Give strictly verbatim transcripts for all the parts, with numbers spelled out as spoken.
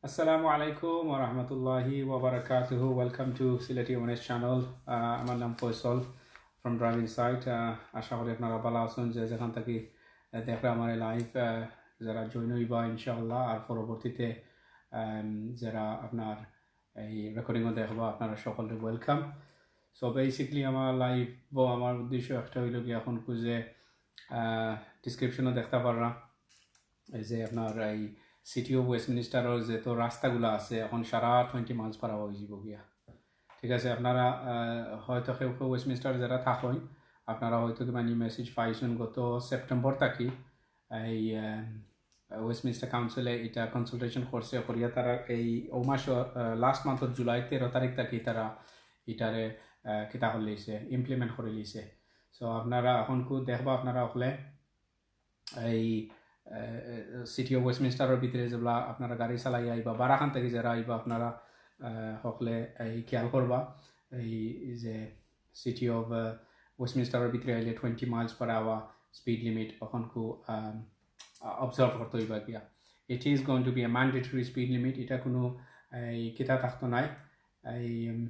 আসসালামু আলাইকুম ওয়া রাহমাতুল্লাহি ওয়া বারাকাতুহু। Welcome to Sylheti Honest channel. আহ, আমার নাম ফয়সল from Driving Site. আহ, আশা করি আপনারা ভালা আছইন। যে যেখান থাকি, আহ, দেখরা আমার এই live, আহ, যারা join অইবা ইনশাআল্লাহ, আর পরবর্তীতে, আম, যারা আপনার এই recording-ও দেখবা, আপনারা সকলরে welcome. So basically আমার live-ও আমার উদ্দেশ্য একটা অইলো কি, অখন খুঁজে, আহ, description-ও দেখতা পাররা, এই যে আপনার এই City of Westminster-র যত রাস্তাগুলা আছে, অখন সারা twenty miles per hour অইযিবো গিয়া। ঠিক আছে, আপনারা, আহ, হয়তো কেউ কেউ Westminster যারা থাকইন, আপনারা হয়তো কিবা নি message পাইছইন, গত September থাকি এই, আহ, Westminster Council-এ ইটা consultation করছে, করিয়া তারা এই ও মাস, আহ, last month of July তেরো তারিখ থাকি তারা ইটারে, আহ, কিতা করিলিছে, implement করিলিছে। So আপনারা অখনকু দেখবা, আপনারা অকলে এই, আহ, City of Westminster-র ভিতরে যেবলা আপনারা গাড়ি চালাই আইবা, বারাখান থাকি যারা আইবা, আপনারা, আহ, হকলে এই খেয়াল করবা, এই যে City of, আহ, Westminster-র ভিতরে আইলে twenty miles per hour speed limit অখনকু, আম, observe করতে অইবা গিয়া। It is going to be a mandatory speed limit, ইটা কুনু এই কিতা থাকতো নায়, এই, উম,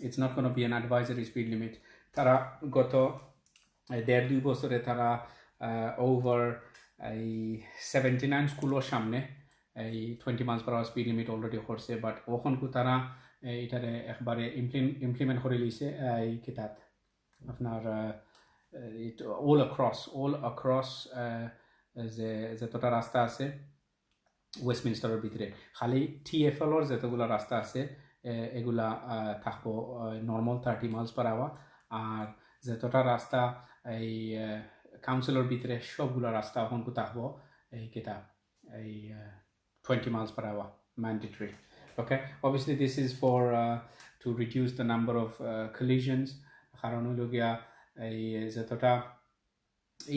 it's not gonna be an advisory speed limit। তারা গত, এই, দেড় দুই বছরে তারা, আহ, over এই seventy nine স্কুলর সামনে এই twenty miles per hour speed limit already করছে, but অখনকু তারা, এই, ইটারে একবারে implement, implement করিলিছে, এই কিতাত আপনার, আহ, it all across, all across, আহ, যে যতটা রাস্তা আছে Westminster-র ভিতরে, খালি T F L-র যতগুলা রাস্তা আছে, এ, এগুলা, আহ, থাকবো, আহ, normal thirty miles per hour। আর যতটা রাস্তা এই, আহ, Council-র ভিতরে, সবগুলা রাস্তা অখনকু থাকবো এই কিতা, এই, আহ, twenty miles per hour mandatory। Okay, obviously this is for, uh, to reduce the number of, uh, collisions। কারণ অইলো গিয়া এই যতটা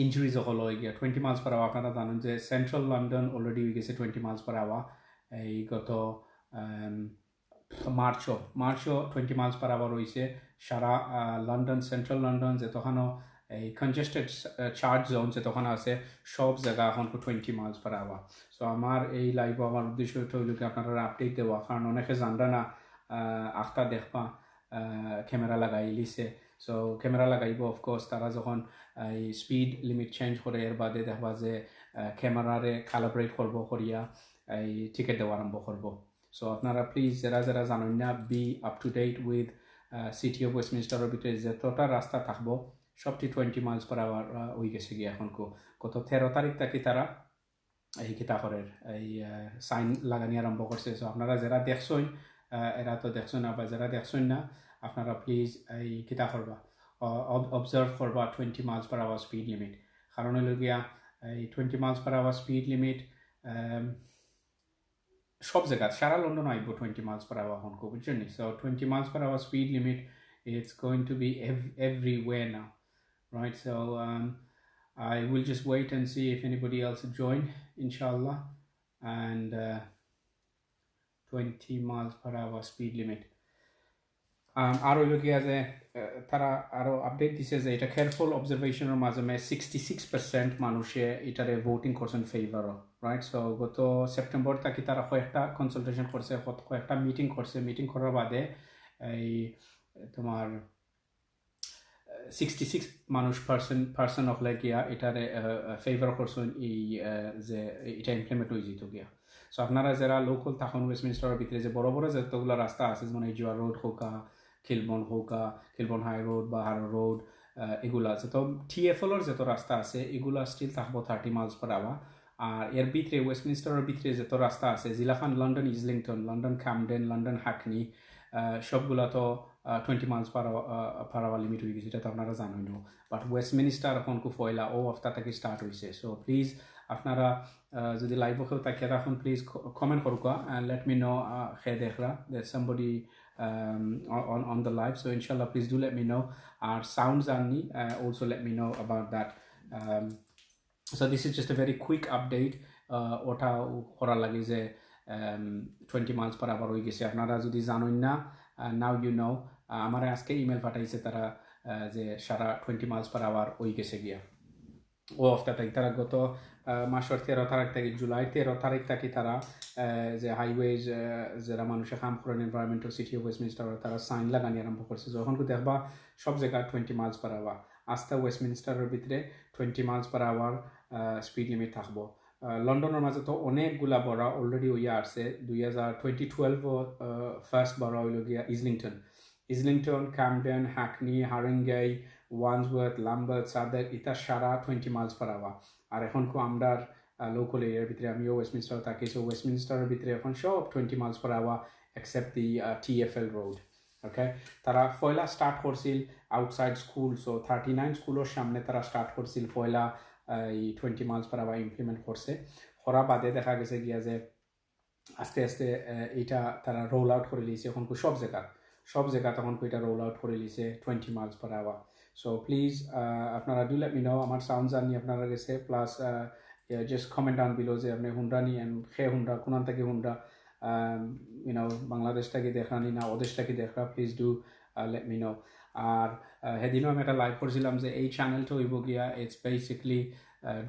injuries অকল অই গিয়া twenty miles per hour, আপনারা জানইন যে Central London already অই গেছে twenty miles per hour। এই গত, আম, মার্চও, মার্চও twenty miles per hour অইছে। সারা, আহ, London, Central London যতখানো এই congested, আহ, charge zone যতখানো আছে, সব জাগা অখনকু twenty miles per hour। So আমার এই live-ও আমার উদ্দেশ্য অইলো কি আপনারারে update দেওয়া, কারণ অনেকে জানরা না, আহ, আখতা দেখবা, আহ, camera লাগাইলিছে। So camera লাগাইবো, of course, তারা যখন, আহ, এই speed limit change করে, এর বাদে দেখবা যে, আহ, camera-রে calibrate করবো, করিয়া এই ticket দেওয়া আরম্ভ করবো। So আপনারা please যারা যারা জানইন না, be up to date with, ah, City of Westminster-র ভিতরে যতটা রাস্তা থাকবো, সবটি twenty miles per hour, আহ, অই গেছে গিয়া অখনকু। গত তেরো তারিখ থাকি তারা এই কিতা করের, এই, আহ, sign লাগানি আরম্ভ করছে। So আপনারা যারা দেখছইন, আহ, এরা তো দেখছইন না, বা যারা দেখছইন না, আপনারা please এই কিতা করবা, অ-, ob-, observe করবা twenty miles per hour speed limit। কারণ অইলো গিয়া এই twenty miles per hour speed limit, আম, সব জাগাত, সারা London আইবো twenty miles per hour অখনকু, বুঝছইন নি? So twenty miles per hour speed limit, it's going to be ev-, everywhere now, right? So, um, I will just wait and see if anybody else join, inshallah. And, uh, twenty miles per hour speed limit। আম, আর অইলো গিয়া যে, আহ, তারা আরো update দিছে যে ইটা careful observation-র মাধ্যমে sixty six percent মানুষে ইটারে voting করছইন favour-ও, right? So গত September থাকি তারা কয়েকটা consultation করছে, কত-, কয়েকটা meeting করছে, meeting করার বাদে এই তোমার sixty six মানুষ percent, percent অকলে গিয়া ইটারে, আহ, আহ, favour করছইন এই, আহ, যে ইটা implement অই যিতো গিয়া। So আপনারা যারা local থাকইন Westminster-র ভিতরে, যে বড় বড় যতগুলা রাস্তা আছে, যেমন Edgware Road হউক্কা, Kilburn হউক্কা, Kilburn High Road বা Harrow Road, আহ, এগুলা যত T F L-র যত রাস্তা আছে, এগুলা still থাকবো thirty miles per hour। আর এর ভিতরে, Westminster-র ভিতরে যত রাস্তা আছে, যেলাখান London Islington, London Camden, London Hackney, আহ, সবগুলা তো, আহ, twenty miles per hour, আহ, per hour limit অই গেছে, ইটা তো আপনারা জানইনও। But Westminster অখনকু পয়লা অউ হাপ্তা থাকি start অইছে। So please আপনারা, আহ, যদি live-ও কেউ থাকিয়া থাকইন, please co-, comment করউক্কা and let me know, আহ, কে দেখরা, there's somebody, um, on, on, on the live। So inshallah, please do let me know। আর sound জাননি, আহ, also let me know about that। Um, So this is just a very quick update, আহ, ওটা করার লাগি যে, আম, twenty miles per hour অই গেছে। আপনারা যদি জানইন না, আহ, now you know। আহ, আমারে আজকে email পাঠাইছে তারা, আহ, যে সারা twenty miles per hour অই গেছে গিয়া। অউ হপ্তা থাকি, তারা গত, আহ, মাসর তেরো তারিখ থাকি, জুলাইর তেরো তারিখ থাকি তারা, আহ, যে হাইওয়েজ, আহ, যেরা মানুষে কাম করইন এনভায়রনমেন্টাল সিটি অফ ওয়েস্টমিনস্টার, তারা সাইন লাগানি আরম্ভ করছে। যখন দেখবা সব জায়গা টোয়েন্টি মাইলস পার আওয়ার, আস্তা ওয়েস্টমিনস্টারর ভিতরে টোয়েন্টি মাইলস পার আওয়ার, আহ, স্পিড লিমিট থাকবো। আহ, লন্ডনর মাঝে তো অনেকগুলা বড়া already অইয়া আছে। দুই হাজার টোয়েন্টি টুয়েলভ, আহ, ফার্স্ট বড়া অইল গিয়া ইজলিংটন। ইজলিংটন, ক্যামডেন, হ্যাকনি, হারিঙ্গাই, ওয়ান্ডসওয়ার্থ, লামবার্থ, সাদার, ইতা সারা টোয়েন্টি মাইলস পার আওয়ার। আর এখন কো আমরার, আহ, লোকাল এরিয়ার ভিতরে, আমিও ওয়েস্টমিনস্টার থাকি, সো ওয়েস্টমিনস্টারর ভিতরে এখন সব twenty miles per hour except the, uh, TFL road. Okay, তারা পয়লা স্টার্ট করছিল outside school, so thirty nine স্কুলর সামনে তারা স্টার্ট করছিল পয়লা, আহ, এই twenty miles per hour implement করছে। করা বাদে দেখা গেছে গিয়া যে আস্তে আস্তে, আহ, এটা তারা রোল আউট করে লিছে এখন কো সব জায়গা, সব জায়গা তখন কো এটা রোল আউট করে লিছে twenty miles per hour. So please, আপনারা do let me know, আমার সাউন্ড জানি আপনারা গেছে, plus just comment down below যে আপনি হুনরা নি and কে হুনরা, কোনান থাকি হুনরা, ইউনো, বাংলাদেশ থাকি দেখরা নি না অদেশ থাকি দেখরা, please do let me know. আর আহ, সেদিনও আমি একটা লাইভ করছিলাম যে এই চ্যানেলটা অইব গিয়া, ইটস বেসিকলি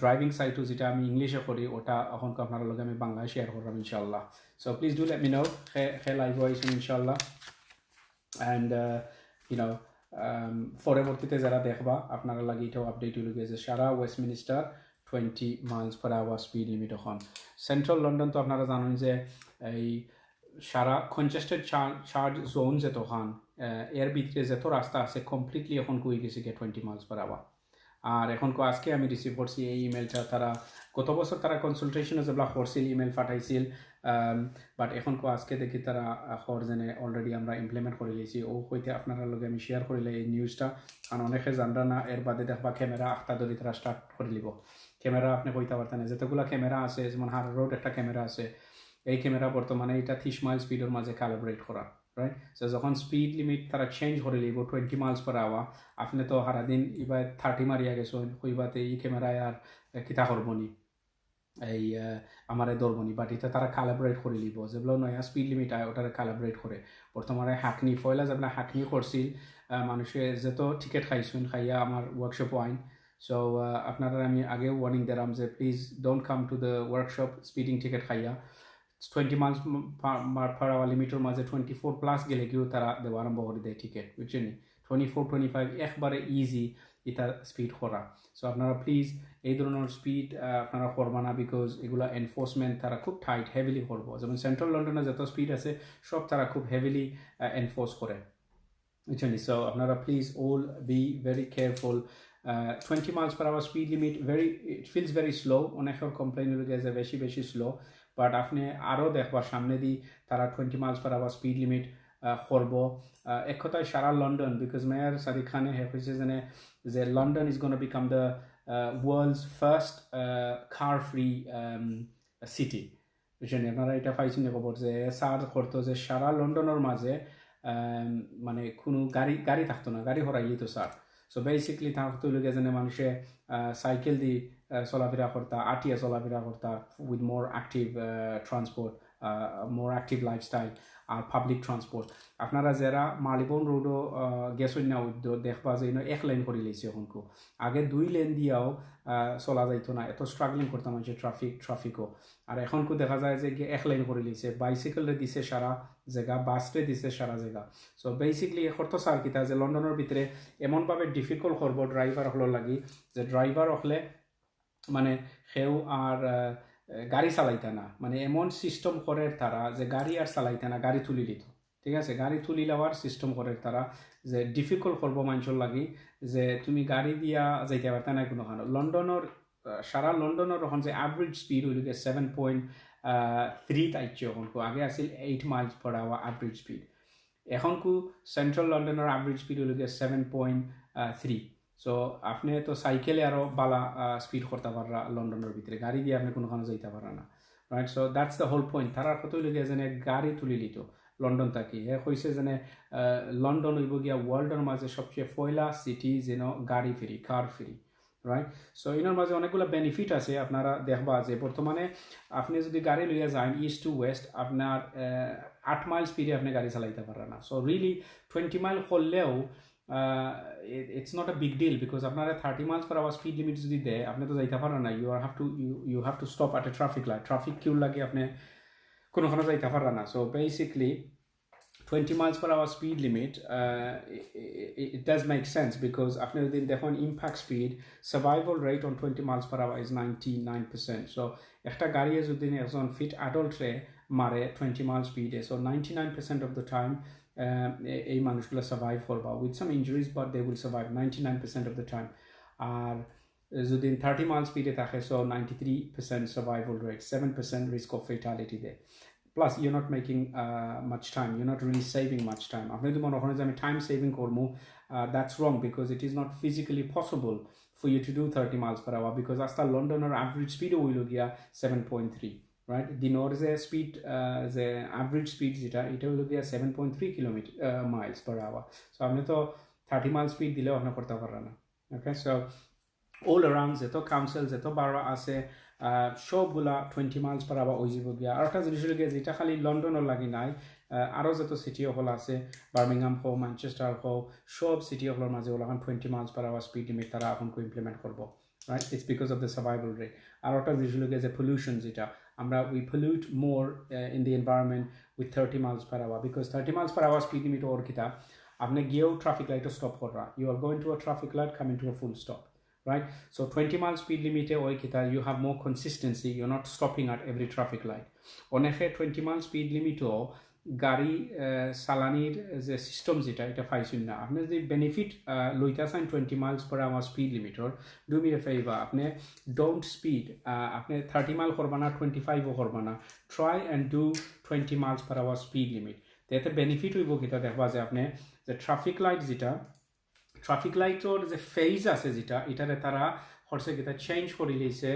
ড্রাইভিং সাইটও যেটা আমি ইংলিশে করি, ওটা এখন আপনারা লগে আমি বাংলায় শেয়ার করলাম ইনশাআল্লাহ। So please do let me know কে কে লাইভ আইছইন ইনশাআল্লাহ। অ্যান্ড ইউনো, পরবর্তীতে যারা দেখবা আপনারা লাগি এটাও আপডেট অইল গিয়া যে সারা Westminster twenty miles per hour speed limit এখন। সেন্ট্রাল লন্ডন তো আপনারা জানইন যে এই সারা কনজেস্টেড চার্জ জোন যেতখান, আহ, এর ভিতরে যত রাস্তা আছে কমপ্লিটলি এখন কো অই গেছে গিয়া টোয়েন্টি মাইলস পার আওয়ার। আর এখন কো আজকে আমি রিসিভ করছি এই ইমেলটা, তারা গত বছর তারা কনসালটেশনে যেগুলা করছিল, ইমেল পাঠাইছিল, বাট এখন কো আজকে দেখি তারা, আহ, কর যেনে অলরেডি আমরা ইমপ্লিমেন্ট করে লিছি। ও কইতে আপনারা লগে আমি শেয়ার করিলে এই নিউজটা, কারণ অনেকে জানরা না, এর বাদে দেখবা ক্যামেরা আখতা ধরি তারা স্টার্ট করে লিব। ক্যামেরা আপনি কইতা পারতেন না, যতগুলা ক্যামেরা আছে, যেমন হার রোড একটা ক্যামেরা আছে, এই ক্যামেরা বর্তমানে এটা তিরিশ মাইল স্পিডর মাঝে ক্যালিব্রেট করা, রাইট? সো যখন স্পিড লিমিট তারা চেঞ্জ করে লিব টোয়েন্টি মাইলস পার আওয়ার, আপনি তো সারাদিন ইবা থার্টি মারিয়া গেছো, কইবাতে এই ক্যামেরায় আর, আহ, কিতা করবো নি, এই, আহ, আমারে ধরবো নি, বাট এটা তারা ক্যালিব্রেট করে লিব। যেগুলো নয়া স্পিড লিমিট আয়, ওটারে ক্যালিব্রেট করে। বর্তমানে হাকনি, পয়লা যেগুলো হাকনি করছিল, আহ, মানুষে যত টিকিট খাইছইন, খাইয়া আমার ওয়ার্কশপ আইন। সো আপনারা আমি আগেও ওয়ার্নিং দিলাম যে please don't come to the workshop speeding ticket খাইয়া। টোয়েন্টি মাইলস পার আওয়ার লিমিটর মাঝে টোয়েন্টি ফোর প্লাস গেলে গিয়াও তারা দেওয়া আরম্ভ করে দেয় টিকিট, বুঝছেন নি? টোয়েন্টি ফোর, টোয়েন্টি ফাইভ একবারে ইজি এটা স্পিড করা। সো আপনারা প্লিজ এই ধরনের স্পিড আপনারা করবা না, বিকজ এগুলা এনফোর্সমেন্ট তারা খুব টাইট, হেভিলি করবো। যেমন সেন্ট্রাল লন্ডনে যত স্পিড আছে, সব তারা খুব হেভিলি এনফোর্স করে, বুঝছেন নি? সো আপনারা please all be very careful. Twenty miles per hour speed limit very, it feels very slow. অনেকের কমপ্লেন অইল গিয়া যে বেশি বেশি স্লো, বাট আপনি আরও দেখবা সামনেদি তারা twenty miles per hour speed limit করবো। আহ, এক কথায় সারা লন্ডন, বিকজ মেয়র সাদিক খানে হে কইছে যেনে যে London is gonna become the world's first car free city। বুঝছেন নি? আপনারা এটা পাইছেন নি খবর যে স্যার করতো যে সারা লন্ডনের মাঝে, আম, মানে কোনো গাড়ি, গাড়ি থাকতো না, গাড়ি হরাইলিতো স্যার। সো বেসিকলি থাকতো অইল গিয়া যেনে মানুষে, আহ, সাইকেল দি, আহ, চলাফেরা করতা, আটিয়া চলাফেরা করতা, with more active, ah, transport, ah, more active lifestyle, আর পাবলিক ট্রান্সপোর্ট। আপনারা যেরা মার্লিবোর্ন রোডও, আহ, গেছইন না উদ্য, দেখবা যে ইনো এক লেন করি লিছে এখন কো। আগে দুই লেন দিয়াও, আহ, চলা যাইতো না, এত স্ট্রাগলিং করতাম মানুষে ট্রাফিক, ট্রাফিকও। আর এখন কো দেখা যায় যে গিয়া এক লেন করি লিছে, বাইসাইকেলরে দিছে সারা জায়গা, বাসরে দিছে সারা জায়গা। সো বেসিকলি করতো স্যার কিতা যে লন্ডনের ভিতরে এমনভাবে ডিফিকাল্ট করবো ড্রাইভার অকলর লাগি যে ড্রাইভার অকলে মানে কেউ আর, আহ, গাড়ি চালাইতা না, মানে এমন সিস্টেম করের তারা যে গাড়ি আর চালাইতা না, গাড়ি তুলি লিতো, ঠিক আছে? গাড়ি তুলি লওয়ার সিস্টেম করের তারা, যে ডিফিকাল্ট করবো মানুষর লাগি যে তুমি গাড়ি দিয়া যাইতা পারতা না কোনো কারণে। লন্ডনের, আহ, সারা লন্ডনের এখন যে অ্যাভারেজ স্পিড অইল গিয়া সেভেন পয়েন্ট থ্রি তাইছে এখন কো, আগে আছিল eight miles per hour average speed. এখন কো সেন্ট্রাল লন্ডনের অ্যাভারেজ স্পিড অইল গিয়া সেভেন পয়েন্ট থ্রি। সো আপনি তো সাইকেলে আরও বালা, আহ, স্পিড করতা পাররা লন্ডনের ভিতরে, গাড়ি দিয়া আপনি কোনো কানো যাইতা পাররা না, right? So that's the whole point। তারার কথা অইল গিয়া যেনে গাড়ি তুলি লিতো লন্ডন থাকি। হে কইছে যেনে, আহ, লন্ডন অইব গিয়া ওয়ার্ল্ডর মাঝে সবচেয়ে পয়লা সিটি যেন গাড়ি ফ্রি, কার ফ্রি, রাইট? সো ইনোর মাঝে অনেকগুলা বেনিফিট আছে। আপনারা দেখবা যে বর্তমানে আপনি যদি গাড়ি লইয়া যান ইস্ট টু ওয়েস্ট, আপনার, আহ, আট মাইল স্পিডে আপনি গাড়ি চালাইতা পাররা না। সো রিয়েলি টোয়েন্টি মাইল করলেও uh, it, it's not a big deal, because আপনারে thirty miles per hour speed limit যদি দেয়, আপনি তো যাইতা পাররা না, you are have to you, you have to stop at a traffic light. Traffic queue লাগি আপনি কোনোখানো যাইতা পাররা না। So basically, twenty miles per hour speed limit, uh, it, it, it does make sense, because আপনি যদি দেখেন impact speed, survival rate on twenty miles per hour is ninety-nine percent. So একটা গাড়িয়ে যদি একজন ফিট অ্যাডাল্টরে মারে twenty mile speed-এ, so ninety-nine percent of the time, আহ, এ-, এই মানুষগুলো সার্ভাইভ করবা। With some injuries, but they will survive ninety-nine percent of the time. আর যদি thirty mile speed-এ থাকে, so ninety-three percent survival rate, seven percent risk of fatality there. Plus, you're not making, uh, much time, you're not really saving much time. আপনি যদি মনে করেন যে আমি time saving করবো, uh, that's wrong, because it is not physically possible for you to do thirty miles per hour, because আস্তা লন্ডনর average speed হইল গিয়া seven point three, রাইট? দিনর যে স্পিড, যে অ্যাভারেজ স্পিড যেটা, এটা হইল গিয়া seven point three kilometer, uh, miles per hour. So আপনি তো thirty mile speed দিলেও আপনি করতে পারবেন না। ওকে, সো অল অ্যারাউন্ড যত কাউন্সিল, যত বারো আছে, আহ, সবগুলা twenty miles per hour হয়ে যাবো গিয়া। আর একটা জিনিস হইল গিয়া, যেটা খালি লন্ডনর লাগি নাই, আহ, আরও যত সিটি হল আছে, বার্মিংহাম হোক, ম্যানচেস্টার হোক, সব সিটি হলর মাঝে ওলা এখন twenty miles per hour speed limit তারা এখন ইমপ্লিমেন্ট করবো, right? It's because of the survival rate. আর একটা জিনিস হইল গিয়া যে পলিউশন, যেটা আমরা we pollute more, uh, in the environment with thirty miles per hour, because thirty miles per hour speed limit ওর কিতা, আপনি গিয়েও ট্রাফিক লাইটও স্টপ কররা, you are going to a traffic light, coming to a full stop, right? So twenty mile speed limit-এ ওই কিতা, you have more consistency, you're not stopping at every traffic light. অনেকে twenty mile speed limit-ও গাড়ি, আহ, চালানির যে সিস্টেম যেটা, এটা পাইছেন না। আপনি যদি বেনিফিট, আহ, লইতে চান twenty miles per hour speed limit-র, do me a favor, আপনি ডোন্ট স্পিড, আহ, আপনি thirty mile করবা না, twenty five-ও করবা না, try and do twenty miles per hour speed limit। তো এতে বেনিফিট হইব কিতা, দেখবা যে আপনি যে ট্রাফিক লাইট যেটা, ট্রাফিক লাইটর যে ফেজ আছে যেটা, এটারে তারা করছে কিতা, চেঞ্জ করি লইছে,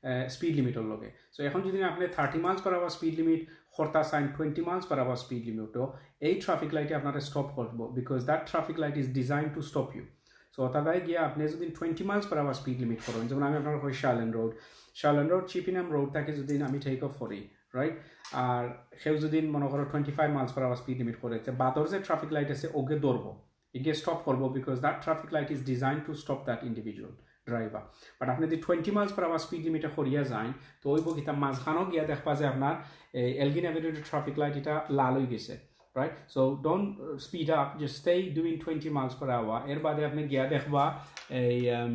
আহ, স্পিড লিমিটর লগে। সো এখন যদি আপনি thirty miles per hour speed limit করতা চান twenty miles per hour speed limit-ও, এই ট্রাফিক লাইটে আপনারা স্টপ করবো, because that traffic light is designed to stop you. So তাদের গিয়া আপনি যদি twenty miles per hour speed limit করেন, যেমন আমি আপনার কই শার্লেন রোড, শার্লেন রোড চিপিনাম রোড থাকি যদি আমি টেক অফ করি, রাইট? আর কেউ যদি মনে করো twenty five miles per hour speed limit করে, তো বাদর যে ট্রাফিক লাইট আছে ওকে ধরবো, একে স্টপ করবো, because that traffic light is designed to stop that individual driver. But আপনি যদি twenty miles per hour speed limit-এ করিয়া যান, তো ওই বগিতা মাঝখানো গিয়া দেখবা যে আপনার এই এলগিন অ্যাভিনিউর ট্রাফিক লাইট এটা লাল হয়ে গেছে, right? So don't, uh, speed up, just stay doing twenty miles per hour. এর বাদে আপনি গিয়া দেখবা এই, আম,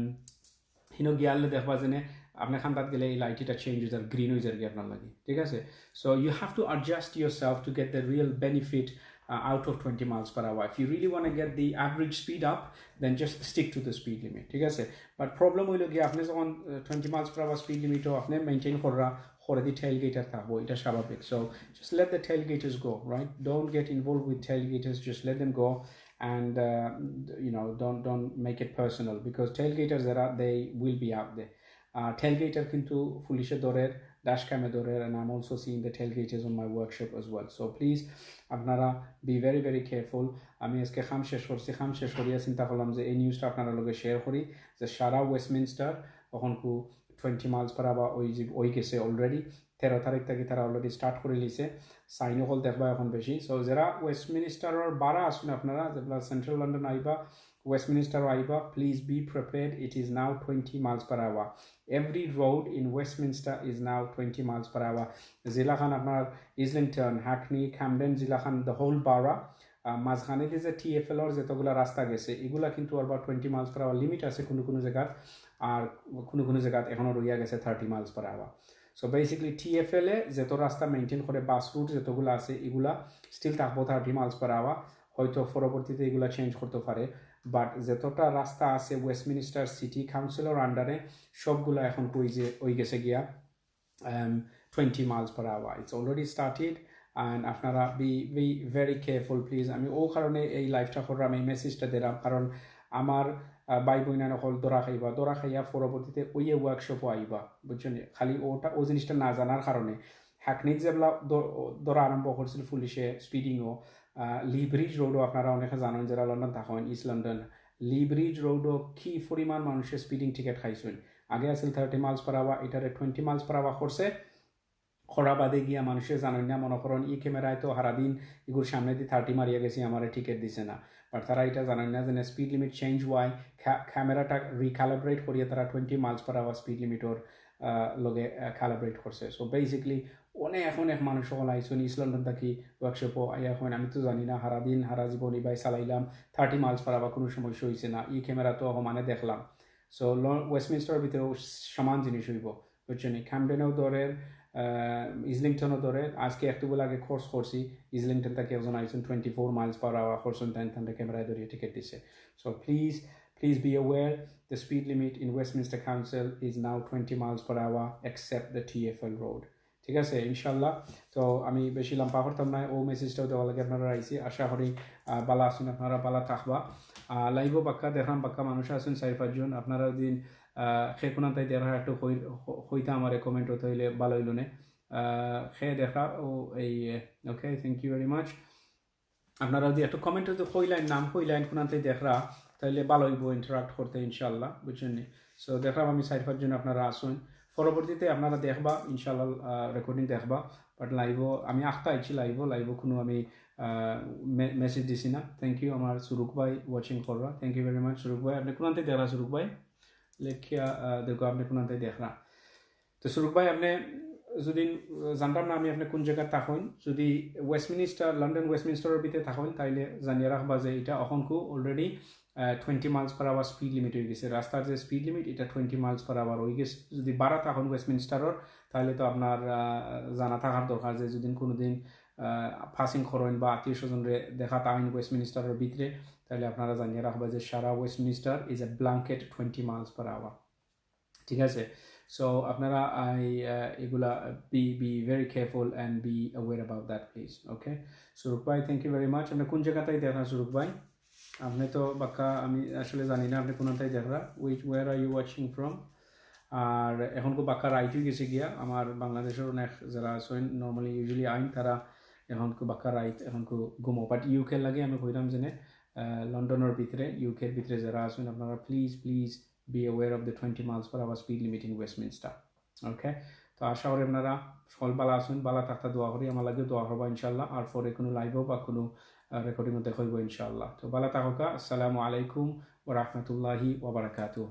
হিনো গিয়ালে দেখবা যে নে, আপনি খান্দাত গেলে এই লাইট এটা চেঞ্জ হয়ে যার, গ্রিন হয়ে যার কি আপনার লাগি, ঠিক আছে? So you have to adjust yourself to get the real benefit, uh, out of twenty miles per hour. If you really want to get the average speed up, then just stick to the speed limit, ঠিক আছে? But problem হইল কি, আপনি যখন, আহ, twenty miles per hour speed limit-ও আপনি মেনটেন কররা, করে দি টেইল গেটার থাকবো, এটা স্বাভাবিক। So just let the tailgaters go, right? Don't get involved with tailgaters, just let them go, and, uh, you know, don't, don't make it personal, because tailgaters that are, they will be out there. Uh, tailgater কিন্তু পুলিশে ধরের, ড্যাশ ক্যামে ধরের, and I'm also seeing the tailgaters on my workshop as well. So please, আপনারা be very, very careful. আমি আজকে কাম শেষ করছি, কাম শেষ করিয়া চিন্তা করলাম যে এই নিউজটা আপনারা লগে শেয়ার করি, যে সারা ওয়েস্টমিনস্টার এখন কু twenty miles per hour ওই যে, ওই গেছে অলরেডি। তেরো তারিখ থাকি তারা অলরেডি স্টার্ট করে লিছে, সাইন হল দেখবা এখন বেশি। সো যারা ওয়েস্টমিনস্টারর বারা আছেন আপনারা, যেগুলা সেন্ট্রাল লন্ডন আইবা, ওয়েস্টমিনস্টার আইবা, please be prepared, it is now twenty miles per hour. Every road in Westminster is now twenty miles per hour. যেলাখান আপনার ইসলিংটন, হ্যাকনি, ক্যামডেন, যেলাখান, the whole borough, আহ, মাঝখানে দিয়ে যে টিএফএল-র যতগুলা রাস্তা গেছে, এগুলা কিন্তু আবার twenty miles per hour limit আছে কোনো কোনো জায়গাত, আর কোনো কোনো জায়গাত এখনো রইয়া গেছে thirty miles per hour. So basically টিএফএল-এ যত রাস্তা মেনটেন করে, বাস রুট যতগুলা আছে, এগুলা স্টিল থাকবো thirty miles per hour। হয়তো পরবর্তীতে এগুলা চেঞ্জ করতে পারে, বাট যতটা রাস্তা আছে ওয়েস্টমিনস্টার সিটি কাউন্সিলর আন্ডারে, সবগুলা এখন কই যে ওই গেছে গিয়া, um, twenty miles per hour. It's already started, and আপনারা be, be very careful, please. আমি ও কারণে এই লাইভটা করলাম, এই মেসেজটা দিলাম, কারণ আমার, আহ, ভাই বইনান অকল ধরা খাইবা, ধরা খাইয়া পরবর্তীতে ওই ওয়ার্কশপও আইবা, বুঝছেন? খালি ওটা, ও জিনিসটা না জানার কারণে। হ্যাকনিত যেবলা ধ-, ধরা আরম্ভ করছিল পুলিশে স্পিডিংও, আহ, লি ব্রিজ রোডও আপনারা অনেকে জানেন, যারা লন্ডন থাকেন, ইস্ট লন্ডন, লি ব্রিজ রোডও কি পরিমাণ মানুষের স্পিডিং টিকিট খাইছেন। আগে আছিল thirty miles per hour, এটারে twenty miles per hour করছে। করা বাদে গিয়া মানুষে জানইন না, মনে করইন ই ক্যামেরায় তো হারাদিন ইগুর সামনেদি থার্টি মারিয়া গেছি, আমারে টিকিট দিছে না। বাট তারা ইটা জানইন না যে স্পিড লিমিট চেঞ্জ অওয়ায় ক্যামেরাটা রিক্যালিব্রেট করিয়া তারা twenty miles per hour speed লিমিটর লগে ক্যালিব্রেট করছে। সো বেসিক্যালি অনেক অনেক মানুষ অকল আইছইন ইস্ট লন্ডন থাকি ওয়ার্কশপো আইয়া কইন, আমি তো জানি না, হারাদিন হারা জীবন ইবায় চালাইলাম, থার্টি মাইলস পার আওয়ার কোনো সমস্যা অইছে না, ই ক্যামেরা তো সমানে দেখলাম। সো ওয়েস্টমিনস্টারর ভিতরেও সমান জিনিস অইবো, বুঝছইন নি? ক্যামডেনেও ধরের, ইজলিংটনও ধরের। আজকে একটু বলে আগে কোর্স করছি, ইজলিংটন থাকি একজন আইছইন twenty four miles per hour করছইন, তাইন তানরে ক্যামেরায় ধরিয়া টিকিট দিছে। So please, please be aware, the speed limit in Westminster Council is now twenty miles per hour except the T F L road. ঠিক আছে, ইনশাল্লাহ। তো আমি বেশি লম্বা করতাম না, ও মেসেজটাও দেওয়ার লাগি আপনারার আইছি। আশা করি, আহ, বালা আছইন আপনারা, বালা থাকবা। আহ, লাইভও বাক্কা দেখরাম, বাক্কা মানুষ আছইন চাইর পাঁচজন। আপনারা যদি, আহ, কে কুনান থাকি দেখরা একটু কই-, ক-, কইতা আমারে কমেন্টও, তাইলে বালা অইলো নে। আহ, কে দেখরা, ও এই, okay, thank you very much. আপনারা যদি একটু কমেন্টও যদি কইলাইন, নাম কইলাইন, কুনান থাকি দেখরা, তাইলে বালা অইবো ইন্টারাক্ট করতে ইনশাল্লাহ, বুঝছইন নি? সো দেখরাম আমি চাইর পাঁচজন আপনারা আছইন, পরবর্তীতে আপনারা দেখবা ইনশাল্লাহ, আহ, রেকর্ডিং দেখবা। বাট লাইভও আমি আখতা আইছি, লাইভও, লাইভও কোনো আমি, আহ, মে-, মেসেজ দিছি না। থ্যাংক ইউ আমার সুরুক ভাই, ওয়াচিং কররা, থ্যাংক ইউ ভেরি মাচ সুরুক ভাই। আপনি কুনান থাকি দেখরা সুরুক ভাই? লেখিয়া, আহ, দেখো আপনি কুনান থাকি দেখরা। তো সুরুক ভাই, আপনি যদি, আহ, জানতাম না আমি আপনি কোন জায়গা থাকইন, যদি ওয়েস্টমিনিস্টার, লন্ডন ওয়েস্টমিনিস্টারর ভিতরে থাকইন, তাইলে জানিয়া রাখবা যে ইটা অখনকু already twenty miles per hour speed limit অই গেছে। রাস্তার যে স্পিড লিমিট, ইটা টোয়েন্টি মাইলস পার আওয়ার অই গেছে। যদি বারা থাকইন ওয়েস্টমিনিস্টারর, তাইলে তো আপনার, আহ, জানা থাকার দরকার যে যদি কোনোদিন, আহ, পাসিং করইন বা আত্মীয় স্বজনরে দেখাত আইন ওয়েস্টমিনিস্টারর ভিতরে, তাইলে আপনারা জানিয়া রাখবা যে সারা Westminster is a blanket twenty miles per hour। ঠিক আছে? সো আপনারা আই, আহ, এগুলা be, be very careful and be aware about that, please. Okay? Suruk ভাই, thank you very much. আপনি কোন জায়গা থাকি দেখরা সুরুক ভাই? আপনি তো বাক্কা, আমি আসলে জানি না আপনি কোন থাকি দেখরা। Which, where are you watching from? আর অখনকু বাক্কা রাইত অই গেছে গিয়া। আমার বাংলাদেশর অনেক যারা আছইন, normally usually আইন, তারা অখনকু বাক্কা রাইত, অখনকু ঘুমো। বাট ইউকের লাগি আমি কইরাম যেনে, আহ, লন্ডনর ভিতরে, ইউকের ভিতরে যারা আছইন, আপনারা please, please be aware of the twenty miles per hour speed limit in Westminster. Okay? তো আশা করি আপনারা সকল বালা আছইন, বালা থাকতা দোয়া করি, আমার লাগিও দোয়া করবা ইনশাল্লাহ। আর পরে কোনো লাইভও বা কোনো, আহ, রেকর্ডিংও দেখা অইবো ইনশাল্লাহ। তো বালা থাকউক্কা, আসসালামু আলাইকুম ওয়া রাহমাতুল্লাহি ওয়া বারাকাতুহু।